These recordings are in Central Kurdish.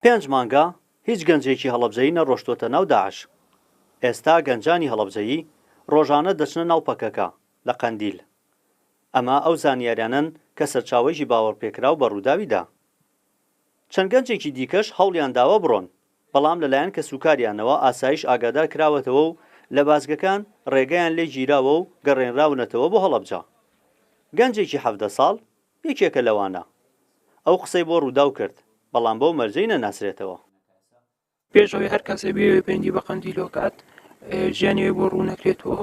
پێنج مانگە هیچ گەنجێکی هەڵەبجەیی نەڕۆشتۆتە ناو داعش. ئێستا گەنجانی هەڵەبجەیی ڕۆژانە دەچنە ناو پەکەکە لە قەندیل. ئەمە ئەو زانیاریانەن کە سەرچاوەیەکی باوەڕپێکراو بە ڕووداوی دا. چەند گەنجێکی دیکەش هەوڵیان داوە بڕۆن، بەڵام لەلایەن کەسوکاریانەوە ئاسایش ئاگادار کراوەتەوە و لە بازگەکان ڕێگەیان لێ گیراوە و گەڕێنراونەتەوە بۆ هەڵەبجە. گەنجێکی 17 ساڵ یەکێکە لەوانە. ئەو قسەی بۆ رووداو کرد، بەڵام بەو مەرجەی نەناسرێتەوە. پێش ئەوەی هەر کەسێ بێوێ پەیوەندی بە قەندیلۆ کات ژیانی ئەوی بۆ ڕوون نەکرێتەوە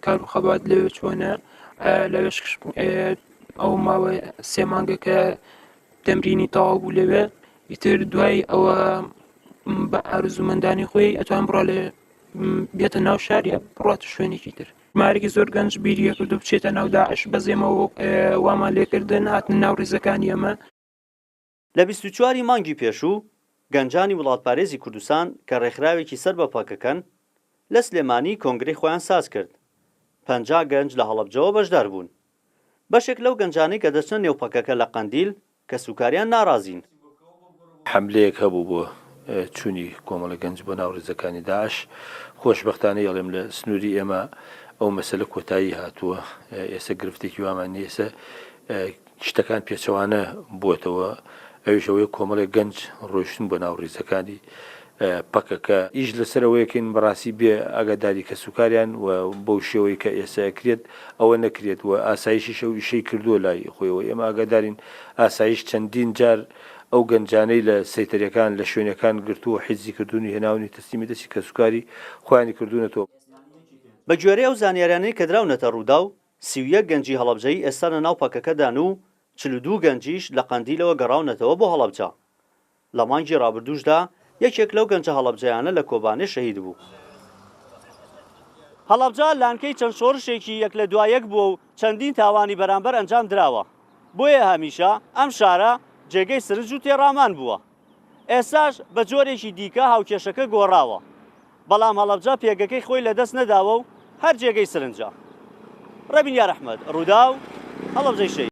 کار و خەبات لەوێ چۆنە لەوێش ئەو ماوە سێ مانگە کە تەمرینی تەواو بوو لەوێ ئیتر دوای ئەوە بە ئارزومەندانی خۆی ئەتوان بڕا لە بێتە ناو شار یا بڕاتە شوێنێکی تر ژمارەیەکی زۆر گەنج بیری کرد و بچێتە ناو داعش بەزێمە و وامان لێکردن هاتن ناو ریزەکانی ئەمە. لە 24 ی مانگی پێشوو، گەنجانی وڵاتپارێزی کوردستان کە ڕێکخراوێکی سەر بە پەکەکەن، لە سلێمانی کۆنگرەی خۆیان سازکرد. 50 گەنج لە هەڵەبجەوە بەشدار بوون. بەشێک لەو گەنجانەی کە دەچنە نێو پەکەکە لە قەندیل، کەسوکاریان ناڕازین. حەملەیەک هەبوو بۆ چوونی کۆمەڵە گەنج بۆ ناو ڕیزەکانی داعش، خۆشبەختانە ئەڵێم لە سنووری ئێمە ئەو مەسەلە کۆتایی هاتووە، ئێستا گرفتێکی وامان نییە، ئێستا شتەکان پێچەوانە بووەتەوە، ئەویش ئەوەیە کۆمەڵێک گەنج ڕۆیشتن بۆ ناو ڕیزەکانی پەکەکە، ئیش لەسەر ئەوەیەکەین بەڕاستی بێ ئاگاداری کەسوکاریان و بەو شێوەی کە ئێستا ئەکرێت ئەوە نەکرێت و ئاسایشیش ئەو ئیشەی کردووە لای خۆیەوە ئێمە ئاگادارین ئاسایش چەندین جار ئەو گەنجانەی لە سەیتەرەکان لە شوێنەکان گرتووە حیجزی کردوون و هێناونی تەسلیمی دەستی کەسوکاری خۆیانی کردوونەتەوە. بە گوێرەی ئەو زانیاریانەی کە دراونەتە رووداو، 31 گەنجی هەڵەبجەیی ئێستا لە ناو پەکەکەدان و 42 گەنجیش لە قەندیلەوە گەڕاونەتەوە بۆ هەڵەبجە. لە مانگی رابردووشدا یەکێک لەو گەنجە هەڵەبجەیانە لە کۆبانێ شەهید بوو. هەڵەبجە لانکەی چەند شۆڕشێکی یەک لە دوا یەک بووە و چەندین تاوانی بەرامبەر ئەنجام دراوە، بۆیە هەمیشە ئەم شارە جێگەی سرنج و تێڕامان بووە. ئێستاش بە جۆرێکی دیکە هاوکێشەکە گۆڕاوە، بەڵام هەڵەبجە پێگەکەی خۆی لەدەست نەداوە و هەر جێگەی سرنجە. ڕێبین یار ئەحمەد، رووداو، هەڵەبجەی شەهید.